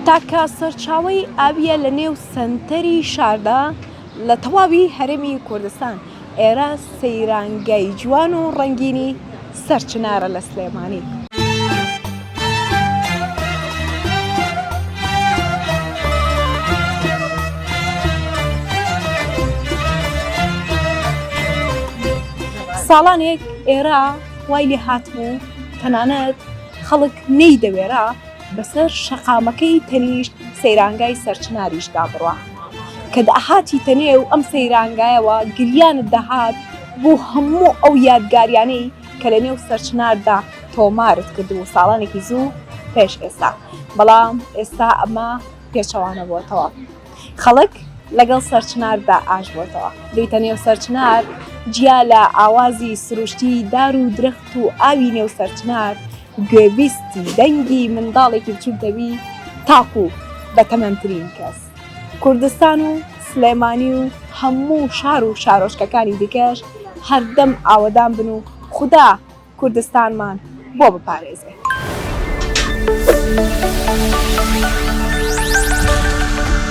تاکە سەرچاوەی ئاوییە لە نێو سەنتەری شاردا لە تەواوی هەرێمی کوردستان. ئێرە سەیرانگای جوان و ڕەنگینی سەرچنارە لە سلێمانی. ساڵانێک ئێرە وای لێ هاتبوو تەنانەت خەڵک نەیدەوێرا بەسەر شەقامەکەی تەنیشت سەیرانگای سەرچناریشدا بڕوا. کە دەهاتیتە نێو ئەم سەیرانگایەوە گریانت دەهات بۆ هەموو ئەو یادگاریانەی کە لە نێو سەرچناردا تۆمارت کردبوو ساڵانێکی زوو پێش ئێستا. بەڵام ئێستا ئەمە پێچەوانە بۆتەوە. خەڵک لەگەڵ سەرچناردا ئاش بۆتەوە. دێیتە نێو سەرچنار جیا لە ئاوازی سروشتی دار و درەخت و ئاوی نێو سەرچنار گوێبیستی دەنگی منداڵێکی بچووک دەبی تاکو بەتەمەنترین کەس. کوردستان و سلێمانی و هەموو شار و شارۆچکەکانی دیکەش هەردەم ئاوەدان بن و خودا کوردستانمان بۆ بپارێزێ.